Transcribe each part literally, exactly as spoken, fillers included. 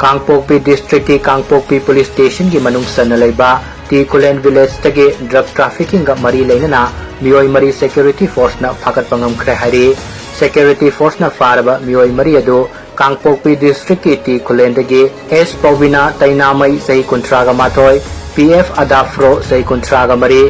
ꯀꯥꯡꯄꯣꯛꯄꯤ ꯗꯤꯁꯇ꯭ꯔꯤꯛꯀꯤ ꯀꯥꯡꯄꯣꯛꯄꯤ ꯄꯨꯂꯤꯁ ꯁ꯭ꯇꯦꯁꯟꯒꯤ ꯃꯅꯨꯡ ꯆꯟꯅ ꯂꯩꯕ ꯇꯤ ꯈꯨꯂꯦꯟ ꯚꯤꯂꯦꯖꯇꯒꯤ ꯗ꯭ꯔꯒ ꯇ꯭ꯔꯥꯐꯤꯀꯤꯡꯒ ꯃꯔꯤ ꯂꯩꯅꯅ ꯃꯤꯑꯣꯏ ꯃꯔꯤ ꯁꯦꯀ꯭ꯌꯨꯔꯤꯇꯤ ꯐꯣꯔꯁꯅ ꯐꯥꯒꯠꯄ ꯉꯝꯈ꯭ꯔꯦ ꯍꯥꯏꯔꯤ꯫ ꯁꯦꯀ꯭ꯌꯨꯔꯤꯇꯤ ꯐꯣꯔꯁꯅ ꯐꯥꯔꯕ ꯃꯤꯑꯣꯏ ꯃꯔꯤ ꯑꯗꯨ ꯀꯥꯡꯄꯣꯛꯄꯤ ꯗꯤꯁꯇ꯭ꯔꯤꯛꯀꯤ ꯇꯤ ꯈꯨꯂꯦꯟꯗꯒꯤ ꯑꯦꯁ ꯄꯧꯕꯤꯅꯥ ꯇꯩꯅꯥꯃꯩ, ꯆꯍꯤ ꯀꯨꯟꯊ꯭ꯔꯥꯒ ꯃꯥꯊꯣꯏ, ꯄꯤ ꯑꯦꯐ ꯑꯗꯥꯐ꯭ꯔꯣ, ꯆꯍꯤ ꯀꯨꯟꯊ꯭ꯔꯥꯒ ꯃꯔꯤ,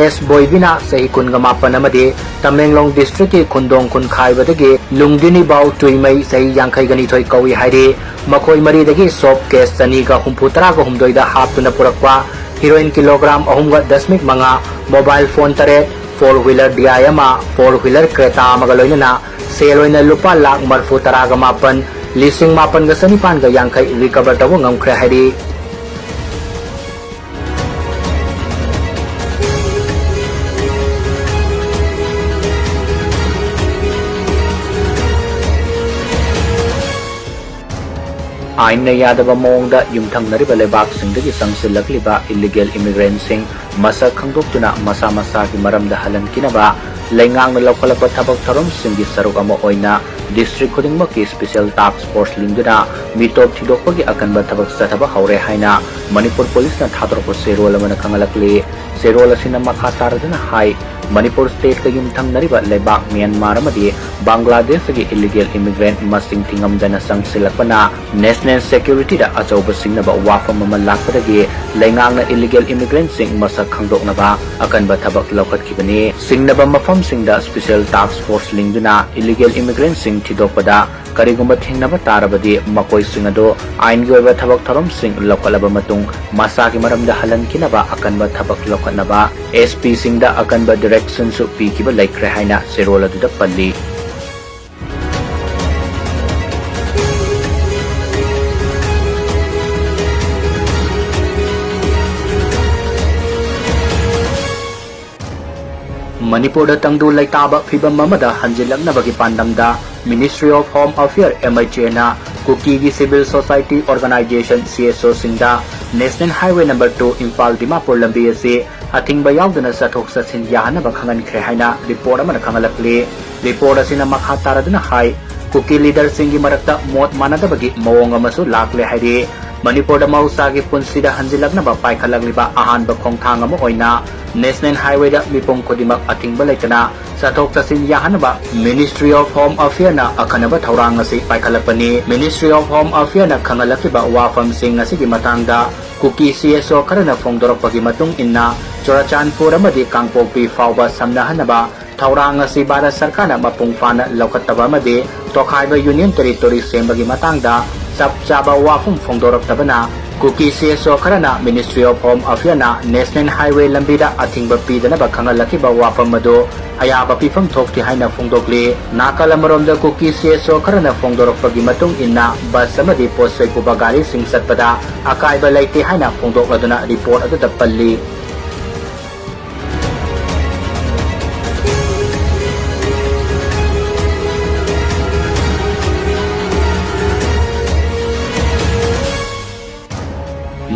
ꯑꯦꯁ ꯕꯣꯏꯕꯤꯅꯥ, ꯆꯍꯤ ꯀꯨꯟꯒ ꯃꯥꯄꯟ ꯑꯃꯗꯤ ꯇꯃꯦꯡꯂꯣꯡ ꯗꯤꯁꯇ꯭ꯔꯤꯛꯀꯤ ꯈꯨꯟꯗꯣꯡ ꯈꯨꯟꯈꯥꯏꯕꯗꯒꯤ ꯂꯨꯡꯗꯤꯅꯤꯕꯥꯎ ꯇꯨꯏꯃꯩ, ꯆꯍꯤ ꯌꯥꯡꯈꯩꯒ ꯅꯤꯊꯣꯏ ꯀꯧꯏ ꯍꯥꯏꯔꯤ꯫ ꯃꯈꯣꯏ ꯃꯔꯤꯗꯒꯤ ꯁꯣꯞ ꯀꯦꯁ ꯆꯅꯤꯒ ꯍꯨꯝꯐꯨ ꯇꯔꯥꯒ ꯍꯨꯝꯗꯣꯏꯗ ꯍꯥꯞꯇꯨꯅ ꯄꯨꯔꯛꯄ ꯍꯤꯔꯣꯏꯟ ꯀꯤꯂꯣꯒ꯭ꯔꯥꯝ ꯑꯍꯨꯝꯒ ꯗꯁꯃꯤꯛ ꯃꯉꯥ, ꯃꯣꯕꯥꯏꯜ ꯐꯣꯟ ꯇꯔꯦꯠ, ꯐꯣꯔ ꯋꯤꯂꯔ ꯗꯤ ꯑꯥꯏ ꯑꯃ, ꯐꯣꯔ ꯋꯤꯂꯔ ꯀ꯭ꯔꯦꯇꯥ ꯑꯃꯒ ꯂꯣꯏꯅꯅ ꯁꯦꯜ ꯑꯣꯏꯅ ꯂꯨꯄꯥ ꯂꯥꯈ ꯃꯔꯐꯨ ꯇꯔꯥꯒ ꯃꯥꯄꯟ, ꯂꯤꯁꯤꯡ ꯃꯥꯄꯟꯒ ꯆꯅꯤꯄꯥꯟꯒ ꯌꯥꯡꯈꯩ ꯔꯤꯀꯚꯔ ꯇꯧꯕ ꯉꯝꯈ꯭ꯔꯦ ꯍꯥꯏꯔꯤ꯫ ꯑꯥꯏꯟꯅ ꯌꯥꯗꯕ ꯃꯑꯣꯡꯗ ꯌꯨꯝꯊꯪꯅꯔꯤꯕ ꯂꯩꯕꯥꯛꯁꯤꯡꯗꯒꯤ ꯆꯪꯁꯤꯜꯂꯛꯂꯤꯕ ꯏꯂꯤꯒꯦꯜ ꯏꯃꯤꯒ꯭ꯔꯦꯟꯁꯤꯡ ꯃꯁꯛ ꯈꯪꯗꯣꯛꯇꯨꯅ ꯃꯁꯥ ꯃꯁꯥꯒꯤ ꯃꯔꯝꯗ ꯍꯜꯍꯟꯈꯤꯅꯕ ꯂꯩꯉꯥꯛꯅ ꯂꯧꯈꯠꯂꯛꯄ ꯊꯕꯛ ꯊꯧꯔꯝꯁꯤꯡꯒꯤ ꯁꯔꯨꯛ ꯑꯃ ꯑꯣꯏꯅ ꯗꯤꯁꯇ꯭ꯔꯤꯛ ꯈꯨꯗꯤꯡꯃꯛꯀꯤ ꯁ꯭ꯄꯦꯁꯤꯌꯦꯜ ꯇꯥꯛꯁ ꯐꯣꯔꯁ ꯂꯤꯡꯗꯨꯅ ꯃꯤꯇꯣꯞ ꯊꯤꯗꯣꯛꯄꯒꯤ ꯑꯀꯟꯕ ꯊꯕꯛ ꯆꯠꯊꯕ ꯍꯧꯔꯦ ꯍꯥꯏꯅ ꯃꯅꯤꯄꯨꯔ ꯄꯨꯂꯤꯁꯅ ꯊꯥꯗꯣꯔꯛꯄ ꯆꯦꯔꯣꯜ ꯑꯃꯅ ꯈꯪꯍꯜꯂꯛꯂꯤ꯫ ꯆꯦꯔꯣꯜ ꯑꯁꯤꯅ ꯃꯈꯥ ꯇꯥꯔꯗꯨꯅ ꯍꯥꯏ, ꯃꯅꯤꯄꯨꯔ ꯁ꯭ꯇꯦꯠꯀ ꯌꯨꯝꯊꯪꯅꯔꯤꯕ ꯂꯩꯕꯥꯛ ꯃ꯭ꯌꯥꯟꯃꯥꯔ ꯑꯃꯗꯤ ꯕꯪꯒ꯭ꯂꯥꯗꯦꯁꯇꯒꯤ ꯏꯂꯤꯒꯦꯜ ꯏꯃꯤꯒ꯭ꯔꯦꯟꯠ ꯃꯁꯤꯡ ꯊꯤꯉꯝꯗꯅ ꯆꯪꯁꯤꯜꯂꯛꯄꯅ ꯅꯦꯁꯅꯦꯜ ꯁꯦꯀ꯭ꯌꯨꯔꯤꯇꯤꯗ ꯑꯆꯧꯕ ꯁꯤꯡꯅꯕ ꯋꯥꯐꯝ ꯑꯃ ꯂꯥꯛꯄꯗꯒꯤ ꯂꯩꯉꯥꯛꯅ ꯏꯂꯤꯒꯦꯜ ꯏꯃꯤꯒ꯭ꯔꯦꯟꯠꯁꯤꯡ ꯃꯁꯛ ꯈꯪꯗꯣꯛꯅꯕ ꯑꯀꯟꯕ ꯊꯕꯛ ꯂꯧꯈꯠꯈꯤꯕꯅꯤ꯫ ꯁꯤꯡꯅꯕ ꯃꯐꯝꯁꯤꯡꯗ ꯁ꯭ꯄꯦꯁꯤꯌꯦꯜ ꯇꯥꯛꯁ ꯐꯣꯔꯁ ꯂꯤꯡꯗꯨꯅ ꯏꯂꯤꯒꯦꯜ ꯏꯃꯤꯒ꯭ꯔꯦꯟꯠꯁꯤꯡ ꯊꯤꯗꯣꯛꯄꯗ ꯀꯔꯤꯒꯨꯝꯕ ꯊꯦꯡꯅꯕ ꯇꯥꯔꯕꯗꯤ ꯃꯈꯣꯏꯁꯤꯡ ꯑꯗꯨ ꯑꯥꯏꯟꯒꯤ ꯑꯣꯏꯕ ꯊꯕꯛ ꯊꯧꯔꯝꯁꯤꯡ ꯂꯧꯈꯠꯂꯕ ꯃꯇꯨꯡ ꯃꯁꯥꯒꯤ ꯃꯔꯝꯗ ꯍꯜꯍꯟꯈꯤꯅꯕ ꯑꯀꯟꯕ ꯊꯕꯛ ꯂꯧꯈꯠꯅꯕ ꯑꯦꯁ ꯄꯤꯁꯤꯡꯗ ꯑꯀꯟꯕ ꯗꯤꯔꯦꯛꯁꯟꯁꯨ ꯄꯤꯈꯤꯕ ꯂꯩꯈ꯭ꯔꯦ ꯍꯥꯏꯅ ꯆꯦꯔꯣꯜ ꯑꯗꯨꯗ ꯄꯜꯂꯤ꯫ ꯃꯅꯤꯄꯨꯔꯗ ꯇꯪꯗꯨ ꯂꯩꯇꯥꯕ ꯐꯤꯚꯝ ꯑꯃꯗ ꯍꯟꯖꯤꯜꯂꯛꯅꯕꯒꯤ ꯄꯥꯟꯗꯝꯗ Ministry of Home Affairs, M H A, ꯅ ꯀꯨꯀꯤꯒꯤ civil society organisation, C S O, ꯁꯤꯡꯗ National Highway number two Imphal Dimapur ꯂꯝꯕꯤ ꯑꯁꯤ ꯑꯊꯤꯡꯕ ꯌꯥꯎꯗꯅ ꯆꯠꯊꯣꯛ ꯆꯠꯁꯤꯟ ꯌꯥꯍꯟꯅꯕ ꯈꯪꯍꯟꯈ꯭ꯔꯦ ꯍꯥꯏꯅ ꯔꯤꯄꯣꯔꯠ ꯑꯃꯅ ꯈꯪꯍꯜꯂꯛꯂꯤ꯫ ꯔꯤꯄꯣꯔꯠ ꯑꯁꯤꯅ ꯃꯈꯥ ꯇꯥꯔꯗꯨꯅ ꯍꯥꯏ, ꯀꯨꯀꯤ ꯂꯤꯗꯔꯁꯤꯡꯒꯤ ꯃꯔꯛꯇ ꯃꯣꯠ ꯃꯥꯟꯅꯗꯕꯒꯤ ꯃꯑꯣꯡ ꯑꯃꯁꯨ ꯂꯥꯛꯂꯦ ꯍꯥꯏꯔꯤ꯫ ꯃꯅꯤꯄꯨꯔꯗ ꯃꯍꯧꯁꯥꯒꯤ ꯄꯨꯟꯁꯤꯗ ꯍꯟꯖꯤꯜꯂꯛꯅꯕ ꯄꯥꯏꯈꯠꯂꯛꯂꯤꯕ ꯑꯍꯥꯟꯕ ꯈꯣꯡꯊꯥꯡ ꯑꯃ ꯑꯣꯏꯅ ꯅꯦꯁꯅꯦꯜ ꯍꯥꯏꯋꯦꯗ ꯃꯤꯄꯨꯝ ꯈꯨꯗꯤꯡꯃꯛ ꯑꯊꯤꯡꯕ ꯂꯩꯇꯅ ꯆꯠꯊꯣꯛ ꯆꯠꯁꯤꯟ ꯌꯥꯍꯟꯅꯕ Ministry of Home Affairꯅ ꯑꯈꯟꯅꯕ ꯊꯧꯔꯥꯡ ꯑꯁꯤ ꯄꯥꯏꯈꯠꯂꯛꯄꯅꯤ꯫ Ministry of Home Affairꯅ ꯈꯪꯍꯜꯂꯛꯈꯤꯕ ꯋꯥꯐꯝꯁꯤꯡ ꯑꯁꯤꯒꯤ ꯃꯇꯥꯡꯗ ꯀꯨꯀꯤ CSO ꯈꯔꯅ ꯐꯣꯡꯗꯣꯔꯛꯄꯒꯤ ꯃꯇꯨꯡ ꯏꯟꯅ, ꯆꯨꯔꯆꯥꯟꯄꯨꯔ ꯑꯃꯗꯤ ꯀꯥꯡꯄꯣꯛꯄꯤ ꯐꯥꯎꯕ ꯁꯝꯅꯍꯟꯅꯕ ꯊꯧꯔꯥꯡ ꯑꯁꯤ ꯚꯥꯔꯠ ꯁꯔꯀꯥꯔꯅ ꯃꯄꯨꯡ ꯐꯥꯅ ꯂꯧꯈꯠꯇꯕ ꯑꯃꯗꯤ ꯇꯣꯈꯥꯏꯕ Union Territory ꯁꯦꯝꯕꯒꯤ ꯃꯇꯥꯡꯗ ꯆꯞ ꯆꯥꯕ ꯋꯥꯐꯝ ꯐꯣꯡꯗꯣꯔꯛꯇꯕꯅ, ꯀꯨꯀꯤ CSO ꯈꯔꯅ Ministry of Home Affairꯅ ꯅꯦꯁꯅꯦꯜ ꯍꯥꯏꯋꯦ ꯂꯝꯕꯤꯗ ꯑꯊꯤꯡꯕ ꯄꯤꯗꯅꯕ ꯈꯪꯍꯜꯂꯛꯈꯤꯕ ꯋꯥꯐꯝ ꯑꯗꯨ ꯑꯌꯥꯕ ꯄꯤꯐꯝ ꯊꯣꯛꯇꯦ ꯍꯥꯏꯅ ꯐꯣꯡꯗꯣꯛꯂꯤ꯫ ꯅꯥꯀꯜ ꯑꯃꯔꯣꯝꯗ, ꯀꯨꯀꯤ CSO ꯈꯔꯅ ꯐꯣꯡꯗꯣꯔꯛꯄꯒꯤ ꯃꯇꯨꯡ ꯏꯟꯅ, ꯕꯁ ꯑꯃꯗꯤ ꯄꯣꯠꯆꯩ ꯄꯨꯕ ꯒꯥꯔꯤꯁꯤꯡ ꯆꯠꯄꯗ ꯑꯀꯥꯏꯕ ꯂꯩꯇꯦ ꯍꯥꯏꯅ ꯐꯣꯡꯗꯣꯛꯂꯗꯨꯅ ꯔꯤꯄꯣꯔꯠ ꯑꯗꯨꯗ ꯄꯜꯂꯤ꯫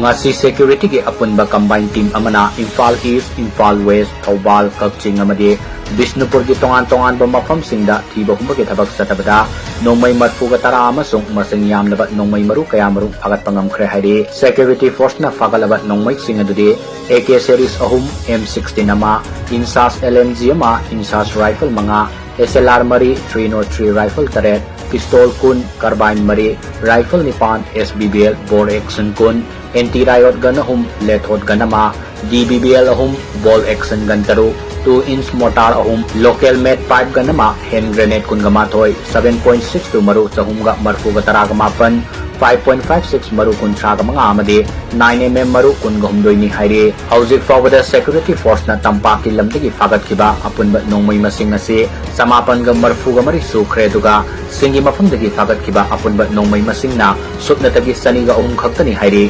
ꯉꯁꯤ ꯁꯦꯀ꯭ꯌꯨꯔꯤꯇꯤꯒꯤ ꯑꯄꯨꯟꯕ ꯀꯝꯕꯥꯏꯟ ꯇꯤꯝ ꯑꯃꯅ ꯏꯝꯐꯥꯜ ꯏꯁ, ꯏꯝꯐꯥꯜ ꯋꯦꯁ, ꯊꯧꯕꯥꯜ, ꯀꯛꯆꯤꯡ ꯑꯃꯗꯤ ꯕꯤꯁꯅꯨꯄꯨꯔꯒꯤ ꯇꯣꯉꯥꯟ ꯇꯣꯉꯥꯟꯕ ꯃꯐꯝꯁꯤꯡꯗ ꯊꯤꯕ ꯍꯨꯝꯕꯒꯤ ꯊꯕꯛ ꯆꯠꯊꯕꯗ ꯅꯣꯡꯃꯩ ꯃꯔꯐꯨꯒ ꯇꯔꯥ ꯑꯃꯁꯨꯡ ꯃꯁꯤꯡ ꯌꯥꯝꯂꯕ ꯅꯣꯡꯃꯩ ꯃꯔꯨ ꯀꯌꯥꯃꯔꯨꯝ ꯐꯥꯒꯠꯄ ꯉꯝꯈ꯭ꯔꯦ ꯍꯥꯏꯔꯤ꯫ ꯁꯦꯀ꯭ꯌꯨꯔꯤꯇꯤ ꯐꯣꯔꯁꯅ ꯐꯥꯒꯠꯂꯕ ꯅꯣꯡꯃꯩꯁꯤꯡ ꯑꯗꯨꯗꯤ AK series ꯑꯍꯨꯝ, M sixteen ꯑꯃ, INSAS LMG ꯑꯃ, INSAS rifle ꯃꯉꯥ, SLR ꯃꯔꯤ, three nought three rifle ꯇꯔꯦꯠ, pistol ꯀꯨꯟ, carbine ꯃꯔꯤ, rifle ꯅꯤꯄꯥꯟ, SBBL bolt action ꯀꯨꯟ, anti riot gun ꯑꯍꯨꯝ, lethot gun ꯑꯃ, DBBL ꯑꯍꯨꯝ, bolt action gun ꯇꯔꯨꯛ, two inch mortar ꯑꯍꯨꯝ, local made pipe gun ꯑꯃ, hand grenade ꯀꯨꯟꯒ ꯃꯥꯊꯣꯏ, seven point six two ꯃꯔꯨ ꯆꯍꯨꯝꯒ ꯃꯔꯐꯨꯒ ꯇꯔꯥꯒ ꯃꯥꯄꯟ, five point five six ꯃꯔꯨ ꯀꯨꯟꯊ꯭ꯔꯥꯒ ꯃꯉꯥ ꯑꯃꯗꯤ nine MM ꯃꯔꯨ ꯀꯨꯟꯒ ꯍꯨꯝꯗꯣꯏꯅꯤ ꯍꯥꯏꯔꯤ꯫ ꯍꯧꯖꯤꯛ ꯐꯥꯎꯕꯗ ꯁꯦꯀ꯭ꯌꯨꯔꯤꯇꯤ ꯐꯣꯔꯁꯅ ꯇꯝꯄꯥꯛꯀꯤ ꯂꯝꯗꯒꯤ ꯐꯥꯒꯠꯈꯤꯕ ꯑꯄꯨꯟꯕ ꯅꯣꯡꯃꯩ ꯃꯁꯤꯡ ꯑꯁꯤ ꯆꯃꯥꯄꯟꯒ ꯃꯔꯐꯨꯒ ꯃꯔꯤ ꯁꯨꯈ꯭ꯔꯦ, ꯑꯗꯨꯒ ꯆꯤꯡꯒꯤ ꯃꯐꯝꯗꯒꯤ ꯐꯥꯒꯠꯈꯤꯕ ꯑꯄꯨꯟꯕ ꯅꯣꯡꯃꯩ ꯃꯁꯤꯡꯅ ꯁꯨꯞꯅꯇꯒꯤ ꯆꯅꯤꯒ ꯑꯍꯨꯝ ꯈꯛꯇꯅꯤ ꯍꯥꯏꯔꯤ꯫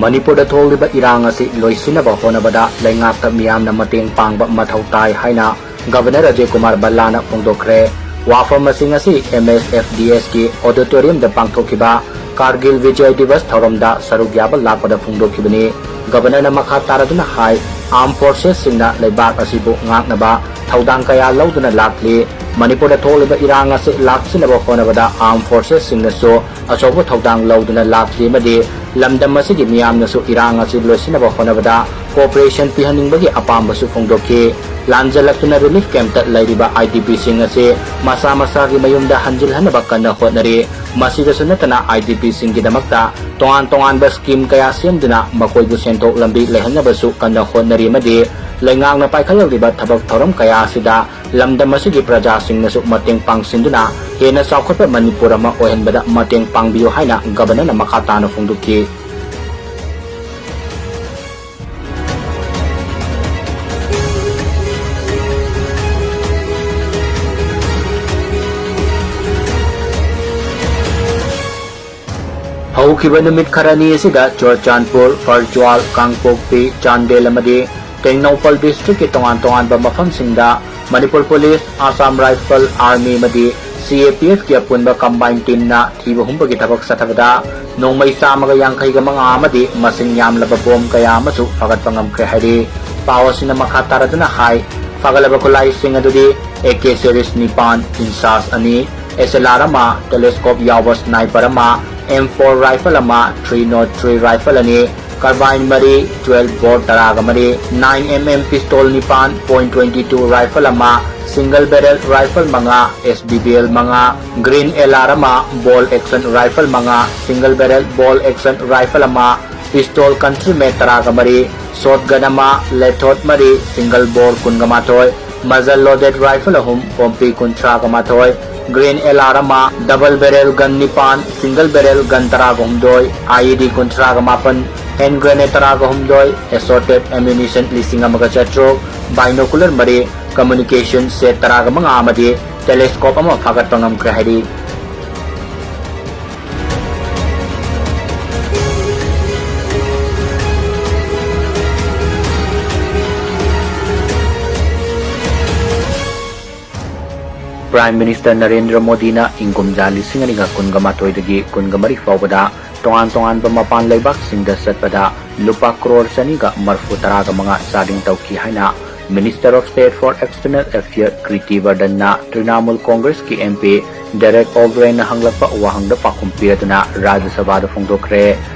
ꯃꯅꯤꯄꯨꯔꯗ ꯊꯣꯛꯂꯤꯕ ꯏꯔꯥꯡ ꯑꯁꯤ ꯂꯣꯏꯁꯤꯟꯅꯕ ꯍꯣꯠꯅꯕꯗ ꯂꯩꯉꯥꯛꯇ ꯃꯤꯌꯥꯝꯅ ꯃꯇꯦꯡ ꯄꯥꯡꯕ ꯃꯊꯧ ꯇꯥꯏ ꯍꯥꯏꯅ ꯒꯚꯔꯅꯔ ꯑꯖꯌ ꯀꯨꯃꯥꯔ ꯚꯜꯂꯥꯅ ꯐꯣꯡꯗꯣꯛꯈ꯭ꯔꯦ꯫ ꯋꯥꯐꯝ ꯑꯁꯤꯡ ꯑꯁꯤ MSFDSꯀꯤ auditoriumꯗ ꯄꯥꯡꯊꯣꯛꯈꯤꯕ ꯀꯥꯔꯒꯤꯜ ꯕꯤꯖꯣꯏ ꯗꯤꯕꯁ ꯊꯧꯔꯝꯗ ꯁꯔꯨꯛ ꯌꯥꯕ ꯂꯥꯛꯄꯗ ꯐꯣꯡꯗꯣꯛꯈꯤꯕꯅꯤ꯫ ꯒꯕꯔꯅꯔꯅ ꯃꯈꯥ ꯇꯥꯔꯗꯨꯅ ꯍꯥꯏ, ꯑꯥꯔꯝ ꯐꯣꯔꯁꯦꯁꯁꯤꯡꯅ ꯂꯩꯕꯥꯛ ꯑꯁꯤꯕꯨ ꯉꯥꯛꯅꯕ ꯊꯧꯗꯥꯡ ꯀꯌꯥ ꯂꯧꯗꯨꯅ ꯂꯥꯛꯂꯤ꯫ ꯃꯅꯤꯄꯨꯔꯗ ꯊꯣꯛꯂꯤꯕ ꯏꯔꯥꯡ ꯑꯁꯤ ꯂꯥꯛꯁꯤꯟꯅꯕ ꯍꯣꯠꯅꯕꯗ ꯑꯥꯔꯝ ꯐꯣꯔꯁꯦꯁꯁꯤꯡꯅꯁꯨ ꯑꯆꯧꯕ ꯊꯧꯗꯥꯡ ꯂꯧꯗꯨꯅ ꯂꯥꯛꯂꯤ ꯑꯃꯗꯤ ꯂꯝꯗꯝ ꯑꯁꯤꯒꯤ ꯃꯤꯌꯥꯝꯅꯁꯨ ꯏꯔꯥꯡ ꯑꯁꯤ ꯂꯣꯏꯁꯤꯟꯅꯕ ꯍꯣꯠꯅꯕꯗ ꯀꯣꯑꯣꯄꯔꯦꯁꯟ ꯄꯤꯍꯟꯅꯤꯡꯕꯒꯤ ꯑꯄꯥꯝꯕꯁꯨ ꯐꯣꯡꯗꯣꯛꯈꯤ꯫ ꯂꯥꯟꯖꯜꯂꯛꯇꯨꯅ ꯔꯤꯂꯤꯐ ꯀꯦꯝꯞꯇ ꯂꯩꯔꯤꯕ ꯑꯥꯏ ꯗꯤ ꯄꯤꯁꯤꯡ ꯑꯁꯤ ꯃꯁꯥ ꯃꯁꯥꯒꯤ ꯃꯌꯨꯝꯗ ꯍꯟꯖꯤꯜꯍꯟꯅꯕ ꯀꯟꯅ ꯍꯣꯠꯅꯔꯤ꯫ ꯃꯁꯤꯗꯁꯨ ꯅꯠꯇꯅ ꯑꯥꯏ ꯗꯤ ꯄꯤꯁꯤꯡꯒꯤꯗꯃꯛꯇ ꯇꯣꯉꯥꯟ ꯇꯣꯉꯥꯟꯕ ꯁ꯭ꯀꯤꯝ ꯀꯌꯥ ꯁꯦꯝꯗꯨꯅ ꯃꯈꯣꯏꯕꯨ ꯁꯦꯟꯊꯣꯛ ꯂꯝꯕꯤ ꯂꯩꯍꯟꯅꯕꯁꯨ ꯀꯟꯅ ꯍꯣꯠꯅꯔꯤ ꯑꯃꯗꯤ ꯂꯩꯉꯥꯛꯅ ꯄꯥꯏꯈꯠꯂꯛꯂꯤꯕ ꯊꯕꯛ ꯊꯧꯔꯝ ꯀꯌꯥ ꯑꯁꯤꯗ ꯂꯝꯗꯝ ꯑꯁꯤꯒꯤ ꯄ꯭ꯔꯖꯥꯁꯤꯡꯅꯁꯨ ꯃꯇꯦꯡ ꯄꯥꯡꯁꯤꯟꯗꯨꯅ ꯍꯦꯟꯅ ꯆꯥꯎꯈꯠꯄ ꯃꯅꯤꯄꯨꯔ ꯑꯃ ꯑꯣꯏꯍꯟꯕꯗ ꯃꯇꯦꯡ ꯄꯥꯡꯕꯤꯌꯨ ꯍꯥꯏꯅ ꯒꯕꯔꯅꯔꯅ ꯃꯈꯥ ꯇꯥꯅ ꯐꯣꯡꯗꯣꯛꯈꯤ꯫ ꯍꯧꯈꯤꯕ ꯅꯨꯃꯤꯠ ꯈꯔꯅꯤ ꯑꯁꯤꯗ ꯆꯨꯔꯆꯥꯟꯄꯨꯔ, ꯐꯔꯖ꯭ꯋꯥꯜ, ꯀꯥꯡꯄꯣꯛꯄꯤ, ꯆꯥꯟꯗꯦꯜ ꯑꯃꯗꯤ ꯇꯦꯡꯅꯧꯄꯜ ꯗꯤꯁꯇ꯭ꯔꯤꯛꯀꯤ ꯇꯣꯉꯥꯟ ꯇꯣꯉꯥꯟꯕ ꯃꯐꯝꯁꯤꯡꯗ Manipur police, Assam rifle, army ꯑꯃꯗꯤ ꯁꯤ ꯑꯦ ꯄꯤ ꯑꯦꯐꯀꯤ ꯑꯄꯨꯟꯕ ꯀꯝꯕꯥꯏꯟ ꯇꯤꯝꯅ ꯊꯤꯕ ꯍꯨꯝꯕꯒꯤ ꯊꯕꯛ ꯆꯠꯊꯕꯗ ꯅꯣꯡꯃꯩ ꯆꯥꯝꯃꯒ ꯌꯥꯡꯈꯩꯒ ꯃꯉꯥ ꯑꯃꯗꯤ ꯃꯁꯤꯡ ꯌꯥꯝꯂꯕ ꯕꯣꯝ ꯀꯌꯥ ꯑꯃꯁꯨ ꯐꯥꯒꯠꯄ ꯉꯝꯈ꯭ꯔꯦ ꯍꯥꯏꯔꯤ꯫ ꯄꯥꯎ ꯑꯁꯤꯅ ꯃꯈꯥ ꯇꯥꯔꯗꯨꯅ ꯍꯥꯏ, ꯐꯥꯒꯠꯂꯕ ꯈꯨꯠꯂꯥꯏꯁꯤꯡ ꯑꯗꯨꯗꯤ ꯑꯦ ꯀꯦ ꯁꯦꯔꯤꯁ ꯅꯤꯄꯥꯟ, ꯏꯟꯁꯥꯁ ꯑꯅꯤ, ꯑꯦꯁ ꯑꯦꯜ ꯑꯥꯔ ꯑꯃ, ꯇꯦꯂꯦꯁꯀꯣꯞ ꯌꯥꯎꯕ ꯁ꯭ꯅꯥꯏꯄꯔ ꯑꯃ, ꯑꯦꯝ ꯐꯣꯔ ꯔꯥꯏꯐꯜ ꯑꯃ, ꯊ꯭ꯔꯤ ꯅꯣꯠ ꯊ꯭ꯔꯤ ꯔꯥꯏꯐꯜ ꯑꯅꯤ, ꯀꯥꯔꯕꯥꯏꯟ ꯃꯔꯤ, ꯇ꯭ꯋꯦꯜꯚ ꯕꯣꯔ ꯇꯔꯥꯒ ꯃꯔꯤ, ꯅꯥꯏꯟ ꯑꯦꯝ ꯑꯦꯝ ꯄꯤꯁꯇꯣꯜ ꯅꯤꯄꯥꯟ, ꯄꯣꯏꯟꯠ ꯇ꯭ꯋꯦꯟꯇꯤ ꯇꯨ ꯔꯥꯏꯐꯜ ꯑꯃ, ꯁꯤꯡꯒꯜ ꯕꯦꯔꯦꯜ ꯔꯥꯏꯐꯜ ꯃꯉꯥ, ꯑꯦꯁ ꯕꯤ ꯕꯤ ꯑꯦꯜ ꯃꯉꯥ, ꯒ꯭ꯔꯤꯟ ꯑꯦꯜ ꯑꯥꯔ ꯑꯃ, ꯕꯣꯜ ꯑꯦꯛꯁꯟ ꯔꯥꯏꯐꯜ ꯃꯉꯥ, ꯁꯤꯡꯒꯜ ꯕꯦꯔꯦꯜ ꯕꯣꯜ ꯑꯦꯛꯁꯟ ꯔꯥꯏꯐꯜ ꯑꯃ, ꯄꯤꯁꯇꯣꯜ ꯀꯟꯇ꯭ꯔꯤ ꯃꯦꯠ ꯇꯔꯥꯒ ꯃꯔꯤ, ꯁꯣꯠꯒꯟ ꯑꯃ, ꯂꯦꯊꯣꯠ ꯃꯔꯤ, ꯁꯤꯡꯒꯜ ꯕꯣꯔ ꯀꯨꯟꯒ ꯃꯥꯊꯣꯏ, ꯃꯖꯜ ꯂꯣꯗꯦꯗ ꯔꯥꯏꯐꯜ ꯑꯍꯨꯝ, ꯄꯣꯝꯄꯤ ꯀꯨꯟꯊ꯭ꯔꯥꯒ ꯃꯥꯊꯣꯏ, ꯒ꯭ꯔꯤꯟ ꯑꯦꯜ ꯑꯥꯔ ꯑꯃ, ꯗꯕꯜ ꯕꯦꯔꯦꯜ ꯒꯟ ꯅꯤꯄꯥꯟ, ꯁꯤꯡꯒꯜ ꯕꯦꯔꯦꯜ ꯒꯟ ꯇꯔꯥꯒ ꯍꯨꯝꯗꯣꯏ, ꯑꯥꯏ ꯏ ꯗꯤ ꯀꯨꯟꯊ꯭ꯔꯥꯒ ꯃꯥꯄꯟ, ꯍꯦꯟ ꯒ꯭ꯔꯦꯅꯦꯗ ꯇꯔꯥꯒ ꯍꯨꯝꯗꯣꯏ, ꯑꯦꯁꯣꯔꯇꯦꯗ ꯑꯦꯃ꯭ꯌꯨꯅꯤꯁꯟ ꯂꯤꯁꯤꯡ ꯑꯃꯒ ꯆꯥꯇ꯭ꯔꯨꯛ, ꯕꯥꯏꯅꯣꯀꯨꯂꯔ ꯃꯔꯤ, ꯀꯝꯃ꯭ꯌꯨꯅꯤꯀꯦꯁꯟ ꯁꯦꯠ ꯇꯔꯥꯒ ꯃꯉꯥ ꯑꯃꯗꯤ ꯇꯦꯂꯦꯁꯀꯣꯞ ꯑꯃ ꯐꯥꯒꯠꯄ ꯉꯝꯈ꯭ꯔꯦ ꯍꯥꯏꯔꯤ꯫ Prime Minister ꯅꯔꯦꯟꯗ꯭ꯔ ꯃꯣꯗꯤꯅ ꯏꯪ ꯀꯨꯝꯖꯥ ꯂꯤꯁꯤꯡ ꯑꯅꯤꯒ ꯀꯨꯟꯒ ꯃꯥꯊꯣꯏꯗꯒꯤ ꯀꯨꯟꯒ ꯃꯔꯤ ꯐꯥꯎꯕꯗ ꯇꯣꯉꯥꯟ ꯇꯣꯉꯥꯟꯕ ꯃꯄꯥꯟ ꯂꯩꯕꯥꯛꯁꯤꯡꯗ ꯆꯠꯄꯗ ꯂꯨꯄꯥ ꯀ꯭ꯔꯣꯔ ꯆꯅꯤꯒ ꯃꯔꯐꯨ ꯇꯔꯥꯒ ꯃꯉꯥ ꯆꯥꯗꯤꯡ ꯇꯧꯈꯤ ꯍꯥꯏꯅ Minister of State for External Affairs Kirti ꯕꯔꯗꯟꯅ ꯇ꯭ꯔꯤꯅꯥꯃꯨꯜ ꯀꯣꯡꯒ꯭ꯔꯦꯁꯀꯤ MP ꯗꯦꯔꯦꯛ ꯑꯣꯕ꯭ꯔꯦꯟꯅ ꯍꯪꯂꯛꯄ ꯋꯥꯍꯪꯗ ꯄꯥꯎꯈꯨꯝ ꯄꯤꯔꯗꯨꯅ ꯔꯥꯖ꯭ꯌ ꯁꯚꯥꯗ ꯐꯣꯡꯗꯣꯛꯈ꯭ꯔꯦ꯫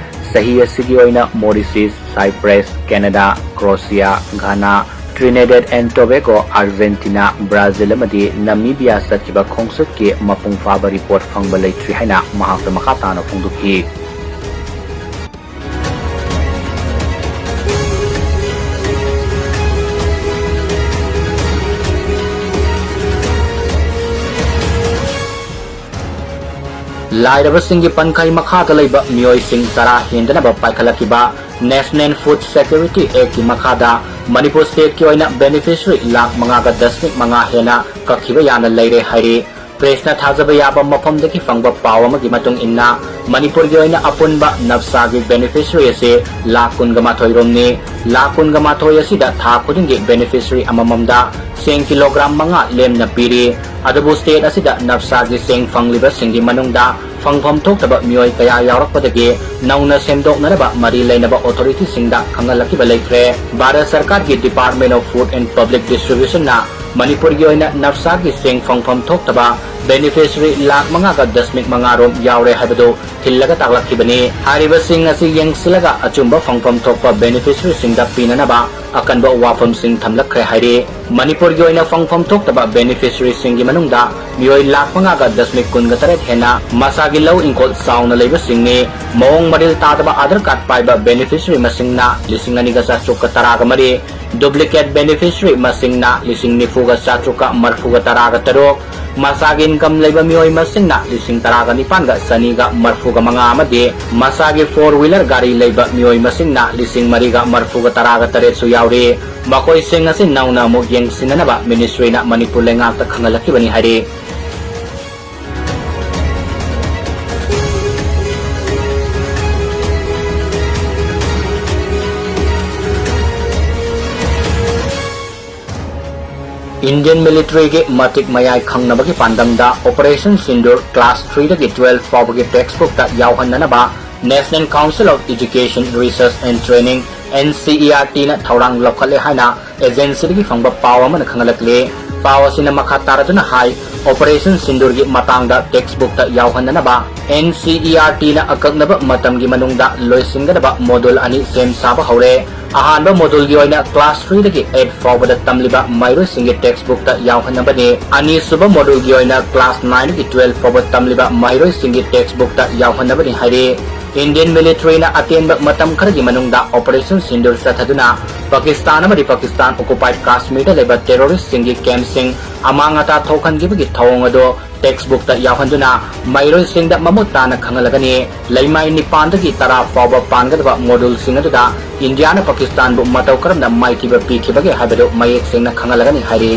ꯆꯍꯤ ꯑꯁꯤꯒꯤ ꯑꯣꯏꯅ Mauritius, Cyprus, Canada, Croatia, Ghana, Trinidad and Tobago, Argentina, Brazil ꯑꯃꯗꯤ ꯅꯃꯤꯕꯤꯌꯥ ꯆꯠꯈꯤꯕ ꯈꯣꯡꯆꯠꯀꯤ ꯃꯄꯨꯡ ꯐꯥꯕ ꯔꯤꯄꯣꯔꯠ ꯐꯪꯕ ꯂꯩꯇ꯭ꯔꯤ ꯍꯥꯏꯅ ꯃꯍꯥꯛꯅ ꯃꯈꯥ ꯇꯥꯅ ꯐꯣꯡꯗꯣꯛꯈꯤ꯫ ꯂꯥꯏꯔꯕꯁꯤꯡꯒꯤ ꯄꯟꯈꯩ ꯃꯈꯥꯗ ꯂꯩꯕ ꯃꯤꯑꯣꯏꯁꯤꯡ ꯆꯔꯥ ꯍꯦꯟꯗꯅꯕ ꯄꯥꯏꯈꯠꯂꯛꯈꯤꯕ National Food Security Actꯀꯤ ꯃꯈꯥꯗ ꯃꯅꯤꯄꯨꯔ stateꯀꯤ ꯑꯣꯏꯅ beneficiary ꯂꯥꯈ ꯃꯉꯥꯒ ꯗꯁꯃꯤꯛ ꯃꯉꯥ ꯍꯦꯟꯅ ꯀꯛꯈꯤꯕ ꯌꯥꯅ ꯂꯩꯔꯦ ꯍꯥꯏꯔꯤ꯫ Pressꯅ ꯊꯥꯖꯕ ꯌꯥꯕ ꯃꯐꯝꯗꯒꯤ ꯐꯪꯕ ꯄꯥꯎ ꯑꯃꯒꯤ ꯃꯇꯨꯡ ꯏꯟꯅ, ꯃꯅꯤꯄꯨꯔꯒꯤ ꯑꯣꯏꯅ ꯑꯄꯨꯟꯕ NAFSAꯒꯤ beneficiary ꯑꯁꯤ ꯂꯥꯈ ꯀꯨꯟꯒ ꯃꯥꯊꯣꯏ ꯔꯣꯝꯅꯤ꯫ ꯂꯥꯈ ꯀꯨꯟꯒ ꯃꯥꯊꯣꯏ ꯑꯁꯤꯗ ꯊꯥ ꯈꯨꯗꯤꯡꯒꯤ beneficiary ꯑꯃꯃꯝꯗ ꯆꯦꯡ ꯀꯤꯂꯣꯒ꯭ꯔꯥꯝ ꯃꯉꯥ ꯂꯦꯝꯅ ꯄꯤꯔꯤ꯫ ꯑꯗꯨꯕꯨ state ꯑꯁꯤꯗ NAFSAꯒꯤ ꯆꯦꯡ ꯐꯪꯂꯤꯕꯁꯤꯡꯒꯤ ꯃꯅꯨꯡꯗ ꯐꯪꯐꯝ ꯊꯣꯛꯇꯕ ꯃꯤꯑꯣꯏ ꯀꯌꯥ ꯌꯥꯎꯔꯛꯄꯗꯒꯤ ꯅꯧꯅ ꯁꯦꯝꯗꯣꯛꯅꯅꯕ ꯃꯔꯤ ꯂꯩꯅꯕ authorityꯁꯤꯡꯗ ꯈꯪꯍꯜꯂꯛꯈꯤꯕ ꯂꯩꯈ꯭ꯔꯦ꯫ ꯚꯥꯔꯠ ꯁꯔꯀꯥꯔꯒꯤ Department of Food and Public Distributionꯅ ꯃꯅꯤꯄꯨꯔꯒꯤ ꯑꯣꯏꯅ NAFSAꯒꯤ ꯆꯦꯡ ꯐꯪꯐꯝ ꯊꯣꯛꯇꯕ beneficiary ꯂꯥꯈ ꯃꯉꯥꯒ ꯗꯁꯃꯤꯛ ꯃꯉꯥ ꯔꯣꯝ ꯌꯥꯎꯔꯦ ꯍꯥꯏꯕꯗꯨ ꯊꯤꯜꯂꯒ ꯇꯥꯛꯂꯛꯈꯤꯕꯅꯤ꯫ ꯍꯥꯏꯔꯤꯕꯁꯤꯡ ꯑꯁꯤ ꯌꯦꯡꯁꯤꯜꯂꯒ ꯑꯆꯨꯝꯕ ꯐꯪꯐꯝ ꯊꯣꯛꯄ beneficiaryꯁꯤꯡꯗ ꯄꯤꯅꯅꯕ ꯑꯀꯟꯕ ꯋꯥꯐꯝꯁꯤꯡ ꯊꯝꯂꯛꯈ꯭ꯔꯦ ꯍꯥꯏꯔꯤ꯫ ꯃꯅꯤꯄꯨꯔꯒꯤ ꯑꯣꯏꯅ ꯐꯪꯐꯝ ꯊꯣꯛꯇꯕ beneficiaryꯁꯤꯡꯒꯤ ꯃꯅꯨꯡꯗ ꯃꯤꯑꯣꯏ ꯂꯥꯈ ꯃꯉꯥꯒ ꯗꯁꯃꯤꯛ ꯀꯨꯟꯒ ꯇꯔꯦꯠ ꯍꯦꯟꯅ ꯃꯁꯥꯒꯤ ꯂꯧ ꯏꯪꯈꯣꯜ ꯆꯥꯎꯅ ꯂꯩꯕꯁꯤꯡꯅꯤ꯫ ꯃꯑꯣꯡ ꯃꯔꯤꯜ ꯇꯥꯗꯕ Aadhaar card ꯄꯥꯏꯕ beneficiary ꯃꯁꯤꯡꯅ ꯂꯤꯁꯤꯡ ꯑꯅꯤꯒ ꯆꯥꯇ꯭ꯔꯨꯛꯀ ꯇꯔꯥꯒ ꯃꯔꯤ, duplicate beneficiary ꯃꯁꯤꯡꯅ ꯂꯤꯁꯤꯡ ꯅꯤꯐꯨꯒ ꯆꯥꯇ꯭ꯔꯨꯛꯀ ꯃꯔꯐꯨꯒ ꯇꯔꯥꯒ ꯇꯔꯨꯛ, ꯃꯁꯥꯒꯤ income ꯂꯩꯕ ꯃꯤꯑꯣꯏ ꯃꯁꯤꯡꯅ ꯂꯤꯁꯤꯡ ꯇꯔꯥꯒ ꯅꯤꯄꯥꯟꯒ ꯆꯅꯤꯒ ꯃꯔꯐꯨꯒ ꯃꯉꯥ ꯑꯃꯗꯤ ꯃꯁꯥꯒꯤ four wheeler ꯒꯥꯔꯤ ꯂꯩꯕ ꯃꯤꯑꯣꯏ ꯃꯁꯤꯡꯅ ꯂꯤꯁꯤꯡ ꯃꯔꯤꯒ ꯃꯔꯐꯨꯒ ꯇꯔꯥꯒ ꯇꯔꯦꯠꯁꯨ ꯌꯥꯎꯔꯤ꯫ ꯃꯈꯣꯏꯁꯤꯡ ꯑꯁꯤ ꯅꯧꯅ ꯑꯃꯨꯛ ꯌꯦꯡꯁꯤꯟꯅꯅꯕ ministryꯅ ꯃꯅꯤꯄꯨꯔ ꯂꯩꯉꯥꯛꯇ ꯈꯪꯍꯜꯂꯛꯈꯤꯕꯅꯤ ꯍꯥꯏꯔꯤ꯫ Indian militaryꯒꯤ ꯃꯇꯤꯛ ꯃꯌꯥꯏ ꯈꯪꯅꯕꯒꯤ ꯄꯥꯟꯗꯝꯗ Operation Sindoor class threeꯗꯒꯤ twelve ꯐꯥꯎꯕꯒꯤ textbookꯇ ꯌꯥꯎꯍꯟꯅꯅꯕ National Council of Education, Research and Training, NCERTꯅ ꯊꯧꯔꯥꯡ ꯂꯧꯈꯠꯂꯦ ꯍꯥꯏꯅ agencyꯗꯒꯤ ꯐꯪꯕ ꯄꯥꯎ ꯑꯃꯅ ꯈꯪꯍꯜꯂꯛꯂꯤ꯫ ꯄꯥꯎ ꯑꯁꯤꯅ ꯃꯈꯥ ꯇꯥꯔꯗꯨꯅ ꯍꯥꯏ, Operation Sindoorꯒꯤ ꯃꯇꯥꯡꯗ textbookꯇ ꯌꯥꯎꯍꯟꯅꯅꯕ NCERTꯅ ꯑꯀꯛꯅꯕ ꯃꯇꯝꯒꯤ ꯃꯅꯨꯡꯗ ꯂꯣꯏꯁꯤꯟꯒꯗꯕ module ꯑꯅꯤ ꯁꯦꯝ ꯁꯥꯕ ꯍꯧꯔꯦ꯫ ꯑꯍꯥꯟꯕ moduleꯒꯤ ꯑꯣꯏꯅ class threeꯗꯒꯤ eight ꯐꯥꯎꯕꯗ ꯇꯝꯂꯤꯕ ꯃꯍꯩꯔꯣꯏꯁꯤꯡꯒꯤ textbookꯇ ꯌꯥꯎꯍꯟꯅꯕꯅꯤ꯫ ꯑꯅꯤꯁꯨꯕ moduleꯒꯤ ꯑꯣꯏꯅ class nineꯗꯒꯤ twelve ꯐꯥꯎꯕ ꯇꯝꯂꯤꯕ ꯃꯍꯩꯔꯣꯏꯁꯤꯡꯒꯤ textbookꯇ ꯌꯥꯎꯍꯟꯅꯕꯅꯤ ꯍꯥꯏꯔꯤ꯫ Indian militaryꯅ ꯑꯇꯦꯟꯕ ꯃꯇꯝ ꯈꯔꯒꯤ ꯃꯅꯨꯡꯗ Operation Sindoor ꯆꯠꯊꯗꯨꯅ ꯄꯥꯀꯤꯁꯇꯥꯟ ꯑꯃꯗꯤ ꯄꯥꯀꯤꯁꯇꯥꯟ occupied ꯀꯥꯁꯃꯤꯔꯗ ꯂꯩꯕ terroristꯁꯤꯡꯒꯤ campꯁꯤꯡ ꯑꯃꯥꯡ ꯑꯇꯥ ꯊꯣꯛꯍꯟꯈꯤꯕꯒꯤ ꯊꯧꯑꯣꯡ ꯑꯗꯨ textbookꯇ ꯌꯥꯎꯍꯟꯗꯨꯅ ꯃꯍꯩꯔꯣꯏꯁꯤꯡꯗ ꯃꯃꯨꯠ ꯇꯥꯅ ꯈꯪꯍꯜꯂꯒꯅꯤ꯫ ꯂꯩꯃꯥꯏ ꯅꯤꯄꯥꯟꯗꯒꯤ ꯇꯔꯥ ꯐꯥꯎꯕ ꯄꯥꯟꯒꯗꯕ moduleꯁꯤꯡ ꯑꯗꯨꯗ ꯏꯟꯗꯤꯌꯥꯅ ꯄꯥꯀꯤꯁꯇꯥꯟꯕꯨ ꯃꯇꯧ ꯀꯔꯝꯅ ꯃꯥꯏꯊꯤꯕ ꯄꯤꯈꯤꯕꯒꯦ ꯍꯥꯏꯕꯗꯨ ꯃꯌꯦꯛ ꯁꯦꯡꯅ ꯈꯪꯍꯜꯂꯒꯅꯤ ꯍꯥꯏꯔꯤ꯫